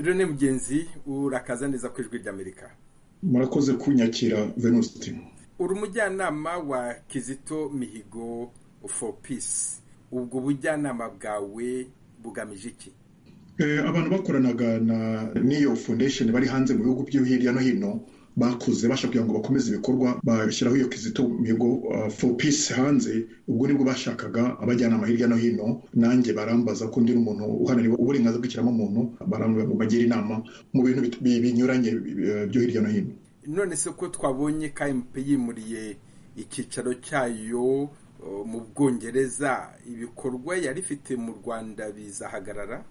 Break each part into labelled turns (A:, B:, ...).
A: René Mugenzi, urakaza neza ku Ijwi ry'Amerika.
B: Murakoze kunyakira, Venuste.
A: Uri umujyanama wa Kizito Mihigo for Peace. Ubwo bujyanama bwawe bugamije iki?
B: Abantu bakoranaga na n'iyo foundation bari hanze mu bihugu byo hirya no hino bakuze bashaka kugira ngo bakomeze ibikorwa, bashyiraho iyo Kizito Mihigo for Peace hanze. Ubwo nibwo bashakaga abajyanama hirya no hino, nanjye barambaza ko ndi umuntu uharanira uburenganzira bw'ikiremwamuntu, barambwira ngo bagire inama mu bintu binyuranye byo hirya no hino.
A: None se ko twabonye KMP yimuriye icyicaro cyayo mu Bwongereza, ibikorwa yari ifite mu Rwanda bizahagarara?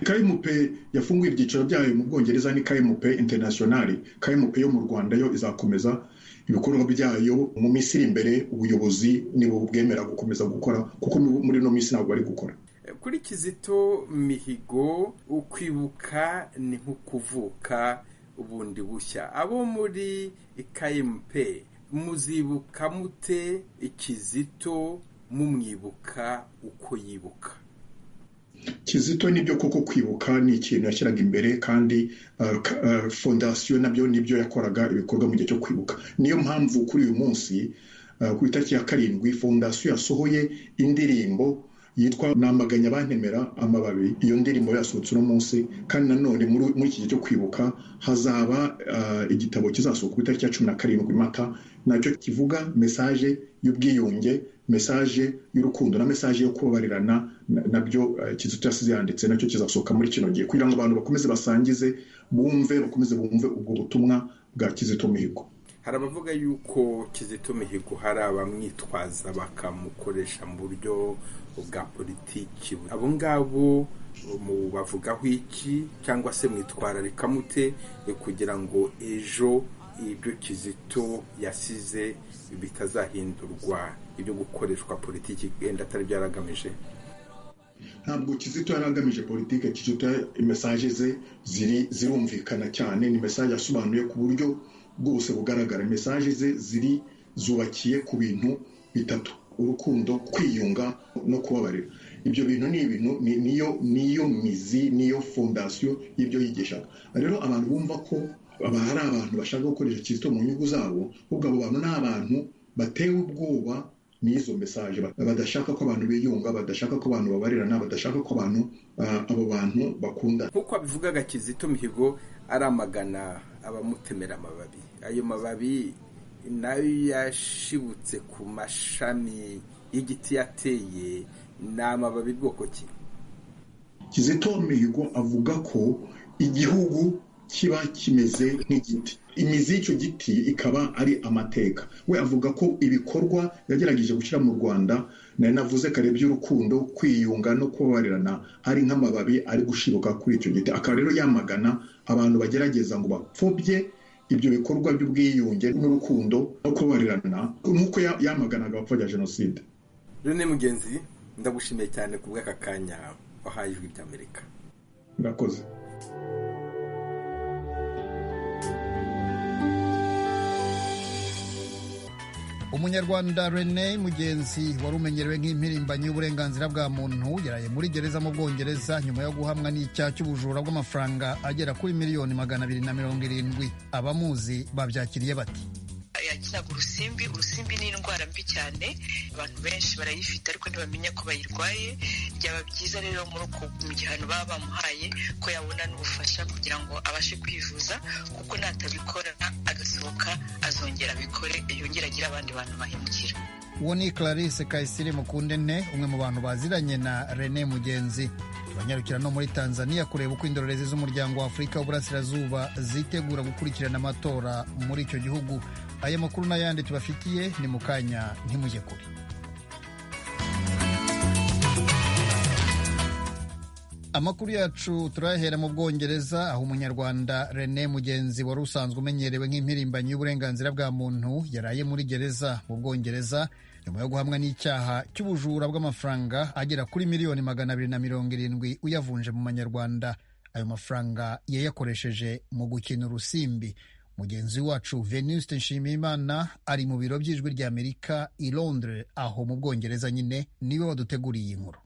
B: KMP yafunguye ibyicaro byayo mu Bwongereza ni KMP International. KMP yo mu Rwanda yo izakomeza ibikorwa byayo mu minsi iri imbere, ubuyobozi nibo bwemera gukomeza gukora, kuko muri ino minsi ntabwo bari gukora.
A: Kuri Kizito Mihigo, ukwibuka ni nko kuvuka bundi bushya. Abo muri KMP muzibuka mute Kizito, mumwibuka uko yibuka?
B: Kizito nibyo koko kwibuka ni ikintu yashyiraga imbere, kandi fondasiyo nabyo nibyo yakoraga ibikorwa mu gihe cyo kwibuka. Niyo mpamvu kuri uyu munsi ku itariki ya 7 fondasiyo yasohoye indirimbo yitwa Namaganya Bantemera Amababi. Iyo ndirimbo yasohotse uno munsi, kandi nanone muri iki gihe cyo kwibuka hazaba igitabo kizasohoka ku itariki ya 17 Mata, nacyo kivuga mesaje y'ubwiyunge, mesaje y'urukundo na mesaje yo kubabarirana, nabyo Kizito yasize yanditse, nacyo kizasohoka muri kino gihe kugira ngo abantu bakomeze basangize, bumve, bakomeze bumve ubwo butumwa bwa Kizito Mihigo.
A: Hari abavuga yuko Kizito Mihigo hari abamwitwaza bakamukoresha mu buryo bwa politiki. Abo ngabo bavugaho iki, cyangwa se mwitwararika mute kugira ngo ejo ibyo Kizito yasize bitazahindurwa ibyo gukoreshwa politiki wenda atari byaragamije?
B: Ntabwo Kizito yari agamije politiki. Kizito mesaje ze zirumvikana cyane, ni mesaje yasobanuye ku buryo bwose bugaragara. Mesaje ze ziri zubakiye ku bintu bitatu: urukundo, kwiyunga no kubabarira. Ibyo bintu ni ibintu niyo mizi, niyo fondasiyo y'ibyo yigishaga. Rero abantu bumva ko hari abantu bashaka gukoresha Kizito mu nyungu zabo, ahubwo abo bantu ni abantu batewe ubwoba n'izo mesaje, badashaka ko abantu biyunga, badashaka ko abantu babarirana, badashaka ko abantu abo bantu bakunda.
A: Nk'uko abivugaga, Kizito Mihigo aramagana abamutemera amababi. Ayo mababi nayo yashibutse ku mashami y'igiti yateye, ni amababi bwoko ki?
B: Kizito Mihigo avuga ko igihugu kiba kimeze nk'igiti, imizi y'icyo giti ikaba ari amateka. We avuga ko ibikorwa yagerageje gushyira mu Rwanda, nari navuze kare, by'urukundo, kwiyunga no kubabarirana, ari nk'amababi ari gushibuka kuri icyo giti. Akaba rero yamagana abantu bagerageza ngo bapfobye ibyo bikorwa by'ubwiyunge n'urukundo no kubabarirana, nk'uko yamaganaga abapfobya jenoside.
A: René Mugenzi, ndagushimiye cyane ku bw'aka kanya wahaye Ijwi ry'Amerika.
B: Murakoze.
C: Umunyarwanda René Mugenzi wari umenyerewe nk'impirimbanyi y'uburenganzira bwa muntu yaraye muri gereza mu Bwongereza nyuma yo guhamwa n'icyaha cy'ubujura bw'amafaranga agera kuri miliyoni 270. Abamuzi babyakiriye bati:
D: Yakinaga urusimbi. Urusimbi ni indwara mbi cyane, abantu benshi barayifite ariko ntibamenya ko bayirwaye. Byaba byiza rero muri uko mu gihano baba bamuhaye ko yabona n'ubufasha kugira ngo abashe kwivuza, kuko natabikora agasohoka azongera abikore, yongere agire abandi bantu bahemukira.
C: Uwo ni Clarisse Kayisire Mukundente, umwe mu bantu baziranye na René Mugenzi. Turanyarukira no muri Tanzania kureba uko indorerezi z'Umuryango wa Afurika w'Uburasirazuba zitegura gukurikirana amatora muri icyo gihugu. Aya makuru n'ayandi tubafitiye ni mu kanya, ntimujye kure. Amakuru yacu turayahera mu Bwongereza, aho Umunyarwanda René Mugenzi wari usanzwe umenyerewe nk'impirimbanyi y'uburenganzira bwa muntu yaraye muri gereza mu Bwongereza nyuma yo guhamwa n'icyaha cy'ubujura bw'amafaranga agera kuri miliyoni 270 uyavunje mu manyarwanda. Ayo mafaranga yayakoresheje mu gukina urusimbi. Mugenzi wacu Venuste Nshimiyimana ari mu biro by'Ijwi ry'Amerika i Londres, aho mu Bwongereza nyine, niwe waduteguriye iyi nkuru.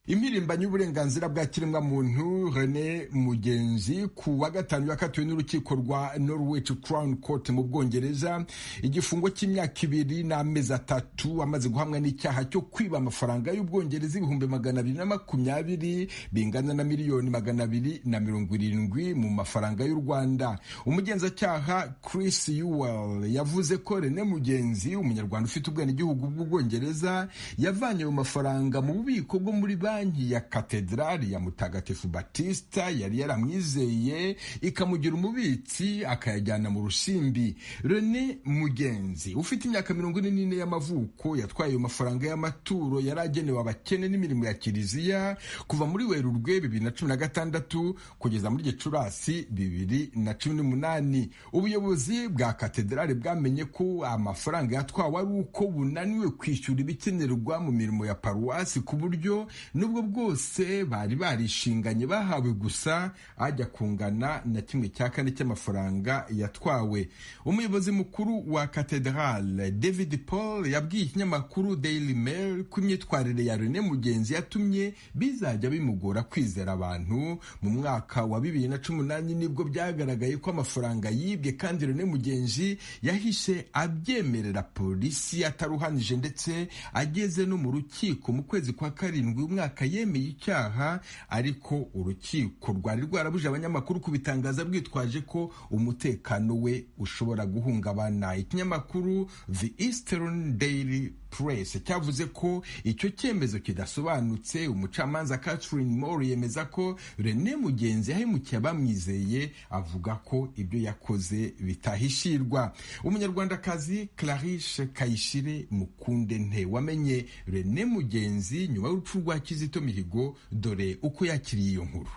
A: Impirimbanyi y'uburenganzira bwa kiremwamuntu René Mugenzi ku wa gatanu yakatiwe n'urukiko rwa Norwich Crown Court mu Bwongereza igifungo cy'imyaka 2 n'amezi 3, amaze guhamwa n'icyaha cyo kwiba amafaranga y'Ubwongereza 220,000 bingana na miliyoni 270 mu mafaranga y'u Rwanda. Umugenzacyaha Chris Ewell yavuze ko René Mugenzi, umunyarwanda ufite ubwenegihugu bw'Ubwongereza, yavanye ayo mafaranga mu bubiko bwo muri banki ya Katedrali ya Mutagatifu Batista yari yaramwizeye, ikamugira umubitsi, akayajyana mu Rusimbi. René Mugenzi ufite imyaka 44 y'amavuko yatwaye ayo mafaranga y'amaturo yari agenewe abakene n'imirimo ya kiliziya kuva muri Werurwe 2016 kugeza muri Gicurasi 2018. Ubuyobozi bwa katedrali bwamenye ko amafaranga yatwawe ari uko bunaniwe kwishyura ibikenerwa mu mirimo ya paruwasi, ku buryo nubwo bwose bari barishinganye bahawe gusa ajya kungana na 1/4 cy'amafaranga yatwawe. Umuyobozi mukuru wa katedrale David Paul yabwiye ikinyamakuru Daily Mail ko imyitwarire ya René Mugenzi yatumye bizajya bimugora kwizera abantu. Mu mwaka wa 2018 nibwo byagaragaye ko amafaranga yibwe, kandi René Mugenzi yahishe abyemerera polisi ataruhanije, ndetse ageze no mu rukiko mu kwezi kwa 7 umwaka yemeye icyaha, ariko urukiko rwari rwarabuje abanyamakuru kubitangaza bwitwaje ko umutekano we ushobora guhungabana. Ikinyamakuru The Eastern Daily Press cyavuze ko icyo cyemezo kidasobanutse. Umucamanza Catherine Moore yemeza ko René Mugenzi yahemukiye abamwizeye, avuga ko ibyo yakoze bitahishirwa. Umunyarwandakazi Clarice Kayishire Mukunde Nte wamenye René Mugenzi nyuma y'urupfu rwa Kizito Mihigo, dore uko yakiriye iyo nkuru.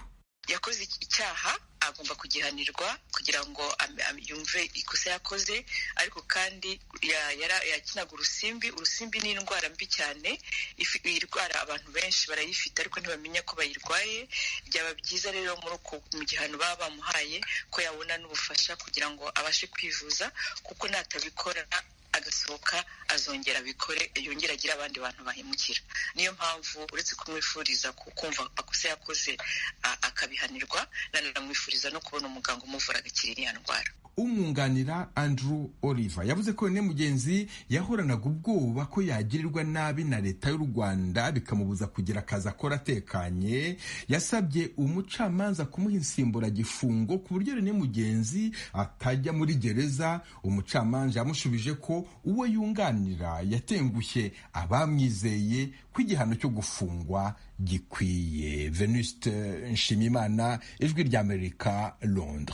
D: Yakoze icyaha agomba kugihanirwa kugira ngo yumve ikosa yakoze, ariko kandi yakinaga urusimbi. Urusimbi ni indwara mbi cyane, irwara abantu benshi barayifite ariko ntibamenya ko bayirwaye. Byaba byiza rero muri uko mu gihano baba bamuhaye ko yabona n'ubufasha kugira ngo abashe kwivuza, kuko natabikora agasohoka azongera abikore, yongera agire abandi bantu bahemukira. Niyo mpamvu uretse kumwifuriza kumva amakosa yakoze akabihanirwa, nanamwifuriza no kubona umuganga umuvura agakira iriya ndwara.
A: Umwunganira Andrew Oliver yavuze ko René Mugenzi yahoranaga ubwoba ko yagirirwa nabi na leta y'u Rwanda bikamubuza kugira akazi akora atekanye. Yasabye umucamanza kumuha insimburagifungo ku buryo René Mugenzi atajya muri gereza. Umucamanza yamushubije ko uwo yunganira yatengushye abamwizeye, ko igihano cyo gufungwa gikwiye. Venuste Nshimiyimana, Ijwi ry'Amerika, Londres.